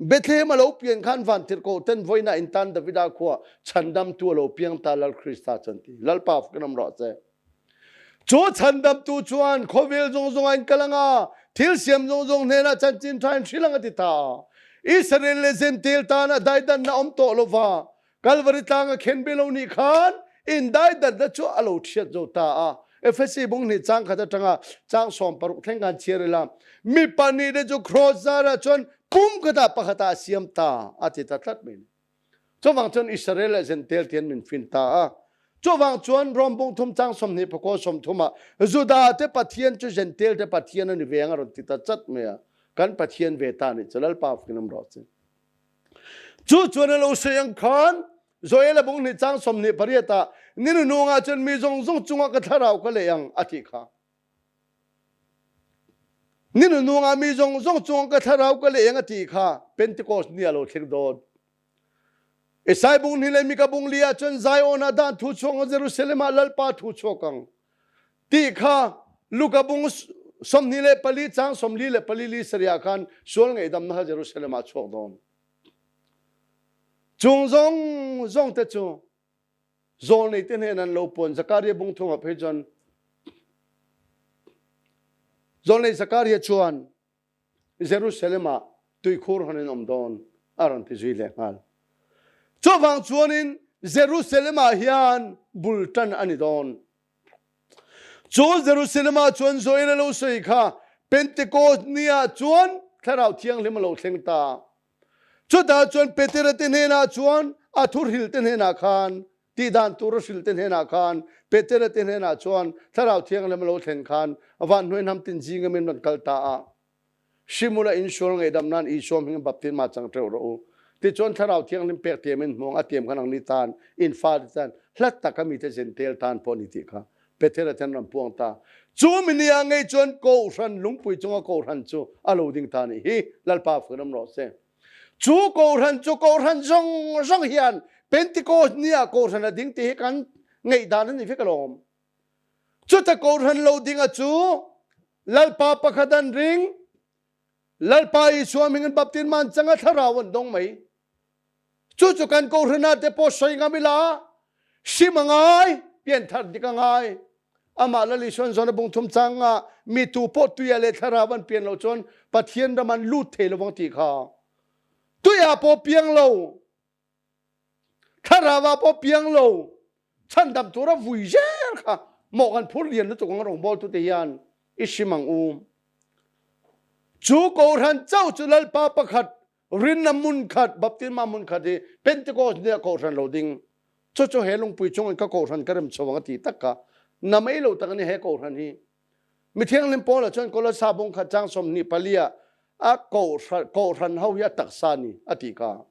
Bethlehem a lo pian khan vantirhkoh ten voina in tan Davida khua chhandamtu a lo piang ta Lal Krista chuan ti. Lalpa kan um rawh che. Cu chhandamtu chuan khawvel zong zong ah in kal anga thil siam zong zong hnenah chanchin ṭha in hrilh ang a ti ta. Israel le Jentail tan ah daidannak um tawh lova Kalvari tlang a khen be lo nih khan in daidannak cu a lo ṭhiat zo ta a. Efesi bung nih cang khat aṭanga cang sawm paruk thleng kan chiar ila mi pahnih te cu cross zar ah cun pum khat ah pakhat ah a siam ta a ti ta tlat men. Cuvang cun Israel le Jentail tian min fin ta a. Cuvang cun Rom bung thum cang 20 pakua 30 ah Judah te Pathian cu Jentail te Pathian an i veng a ron ti ta cat me a. Kan Pathian ve ta nih cu Lalpa fakin ro ci. Cu cun a lo sayang khan Joel a bung nih cang 28 ah ninu nung ah cun mi zong zong cungah ka thlarau ka leh ang a ti kha. Ninu nung ah mi zong zong cungah ka thlarau ka leh ang a ti kha Pentecost ni a lo thleng dawn. Isai bung ni le Mika bung li ah cun Zion ah dan thu chuak Jerusalem ah Lalpa thu chuak ang. Ti kha Luka bung 24 cang 44 li saria khan sual ngaihdam na Jerusalem ah chuak dawn. Cung zong zong te cu zawl nei te hnen an lo puan Zakaria bung thung ah phei cun zawl nei Zakaria chuan Jerusalem ah tuikhur hon in um dawn a ron ti zui le hngal. Cuvang chuan in Jerusalem ah hian bultan ani dawn. Cu Jerusalem ah chuan Joel a lo soi kha Pentecost ni ah chuan Thlarau Thianghlim a lo thleng ta. Chutah chuan Peter te hnenah chuan a thurhil te hnenah khan tihdan tur a hril te hnenah khan Peter te hnenah chuan Thlarau Thianghlim a lo thlen khan van hnuai hnam tin zing in ran kal ta a Simula in sual ngaihdam nan Isua hming baptisma chang teuh rawh u. Tichuan Thlarau Thianghlim pek tiam in hmuang a tiam khan ang ni tan in fa te tan hlat tak a mi te zentel tan pawh ni ti kha Peter a ten ram puang ta. Cu mini ah ngei chuan kohhran lungpui cunga kohhran chu a lo ding ta ni hi Lalpa furam rawh se. Cu kohhran cu kohhran zong zong hian Pentecost ni ah kohhran a ding ti hi kan ngeih dan an ni vek alawm. Cuta kohhran lo ding a cu Lalpa pakhat an ring Lalpa Isua hming in baptism an chang a thlarau an dong mai. Cu cu kan kohhran ah te pawh soi ngam ila sim a ngai pianthar dik a ngai amah Lal Isuan zawn a bung thum cang ah mi tu pawh tuia le thlarau an pian lo cun Pathian ram an lut thei lo vang ti kha tuia paw piang lo thlarau ah paw piang lo chandam tur a vui zel kha mawh kan phur lian lutuk ang rawngbawl tu te hian i sim ang u cu kohhran chauh cu lalpa pakhat rinna mun khat baptisma mun khat i Pentecost ni ah kohhran lo ding cu cu he lungpui chung in ka kohhran ka rem chawang a ti tak ka na mei lo tak ni he kohhran hi mithianghlim Paul ah cun Kolosa bung khat chang 24 ah a kohhran kohhran ho hi a taksa ni a ti ka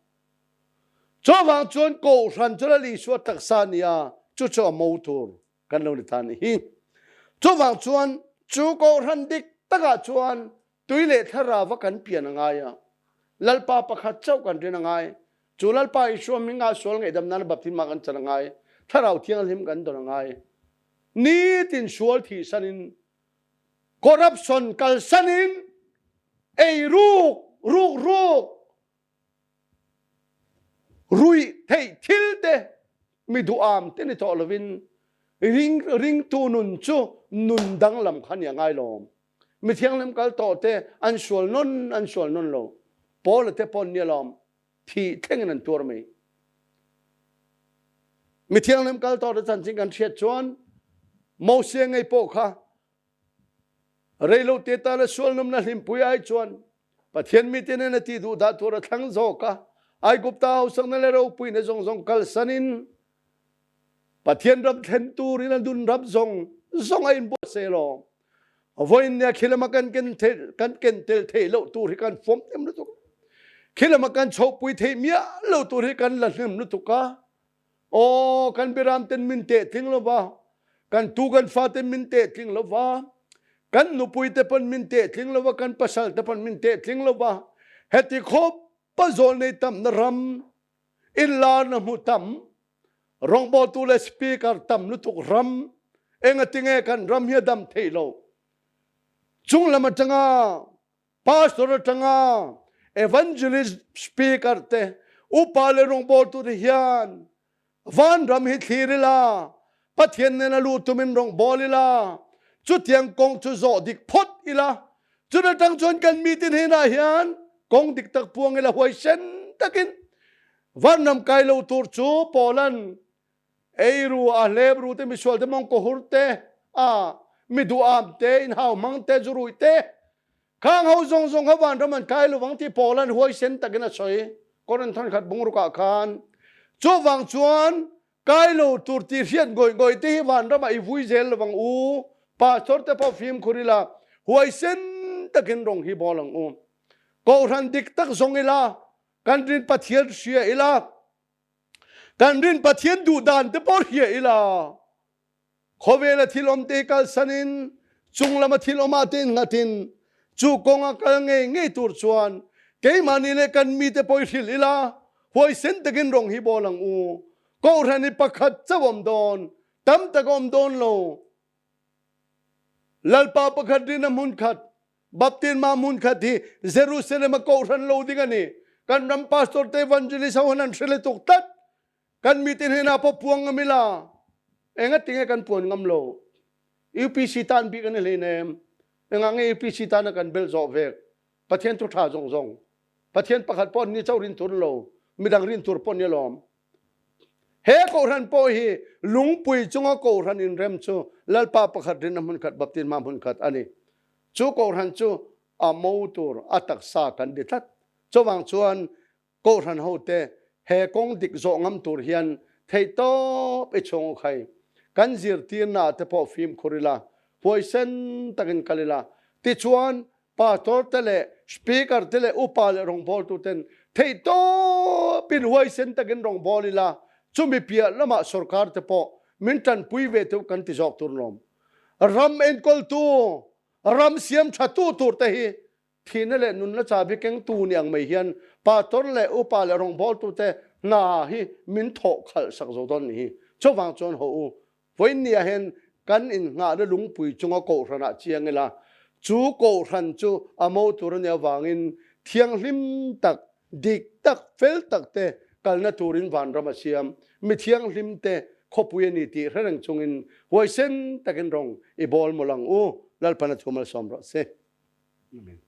Cuvang cun kawhhran cu Lal Isua taksa ni ah cucu a mo tur kan lo ni ta ni hi. Cuvang cun cu kawhhran dik tak ah cun tui le thlarau va kan pian a ngai a. Lalpa pakhat chauh kan rin a ngai. Cu Lalpa Isua hming ah sual ngaihdamnak le baptisma kan can a ngai. Thlarau Thianghlim kan don a ngai. Nitin sual thihsan in corruption kalsan in ei ruk ruk ruk Ruih theih thil te mi duham te ni tawh lovin ring ringtu nun cu nun danglam kha ni a ngai lawm. Mi thianghlim kal tawh te an sual non an sual non lo. Paul te pon ni lawm thi thleng in an tuar mi. Mi thianghlim kal tawh te chanchin kan hriat chuan Moses ngei pawh kha Reilo te ta le sual num na hlimpui ai chuan Pathian mi te na ti duh dah tur a thlang zawk a Aigupta hausang na le ropui na zong zong kalsan in Pathian ram thlen tur in a dun ram zong zong a in buat se law voin ne khilama kan ken kan ken tel thei lo tur hi kan fom tem lutuk khilama kan chopui thei mia lo tur hi kan la hlim lutuk a. Aw, kan biram ten min teh tling lova, kan tu kan fa ten min teh tling lova, kan nupui te pawn min teh tling lova, kan pasal te pawn min teh tling lova, heti khawp pa zawl nei tamna ram, inlarna hmu tam, rawngbawltu leh speaker tam lutuk ram, engatinge kan ram hi a dam theih loh? Chunglam atanga Pastor atanga Evangelist, Speaker te, upa leh rawngbawltute hian vanram hi thlir ila, Pathian nena luh tumin rawngbâwl ila, chutiang kawng chu zawh dik phawt ila, chun atang chuan kan mite hnenah hian kawng dik tak puang ila huaisen takin vanram kai lo tur chu Paulan ei ru a hlep ru te misual te mawngkaw hur te a mi duham te inhau hmang te zu ruih te khang ho zawng zawng kha vanram an kai lovang tih Paul-a'n huaisen takin a sawi Korinth thankhat bungrukah khan. Chuvang chuan kai lo tur tih hriat ngawih ngawih te hi vanramah i vui zel lovang u. Pastor te pawh fimkhur ila huaisen takin rawng hi bawl ang u. Kohhran dik tak zawng ila kan rin Pathian hria ila Kan rin Pathian duh dan te pawh hria ila, khawvela thil awm te kalsanin chung lama thil awmah te innghatin chu kawnga kal ngei ngei tur chuan keimahni leh kan mite pawh i hrilh ila, huaisen takin rawng hi bawl ang u. Kohhran hi pakhat chauh awm dawn, tam tak a awm dawn lo. Lalpa pakhat rin a hmun khat, Baptisma hmun khat hi Jerusalem a kohhran lo ding a ni. Kan ram pastor te evangelist ho han an hre lutuk tlat. Kan mite hnenah pawh puang ngam ila. Engatinge kan puan ngam lo? UPC tan bik a ni hleinem. Engah nge UPC tana kan bel zawh vek? Pathian thu tha zawng zawng. Pathian pakhat pawh ni chauh rin tur lo, midang rin tur pawh ni alawm. He kohhran pawh hi lungpui chunga kohhran inrem chu Lalpa pakhat rinna hmun khat, baptisma hmun khat a ni. Chu kohhran chu a mo tur, a taksa kan ti tlat. Chuvang chuan kohhran hote he kawng dik zawh ngam tur hian theihtawp i chhung khai. Kan zirtirna ah te pawh fimkhur ila, huaisen takin kal ila. Tichuan Pastor te leh Speaker te leh upa leh rawngbawltuten theihtawpin huaisen takin rawngbâwl ila, chumi piah lamah sorkar te pawh min ṭanpui ve teuh kan ti zawk tur lawm. Ram enkawltu, ram siam ṭhatu tur te hi thihna leh nunna chabi kengtu ni ang mai hian Pastor leh upa leh rawngbawltute hna hi min thawh khalh sak zo dawn ni hi. Chuvang chuan haw u, Vawiinniah hian kan innghahna lungpui chunga kohhranah chiang ila, chu kohhran chu a mo tur a nih avangin thianghlim tak, dik tak, fel tak te kalna turin vanram a siam. Mi thianghlim te khawpui a ni tih hre reng chungin huaisen takin rawng i bawl mawlh ang u. Lalpan a thu malsawm rawh se. Amen.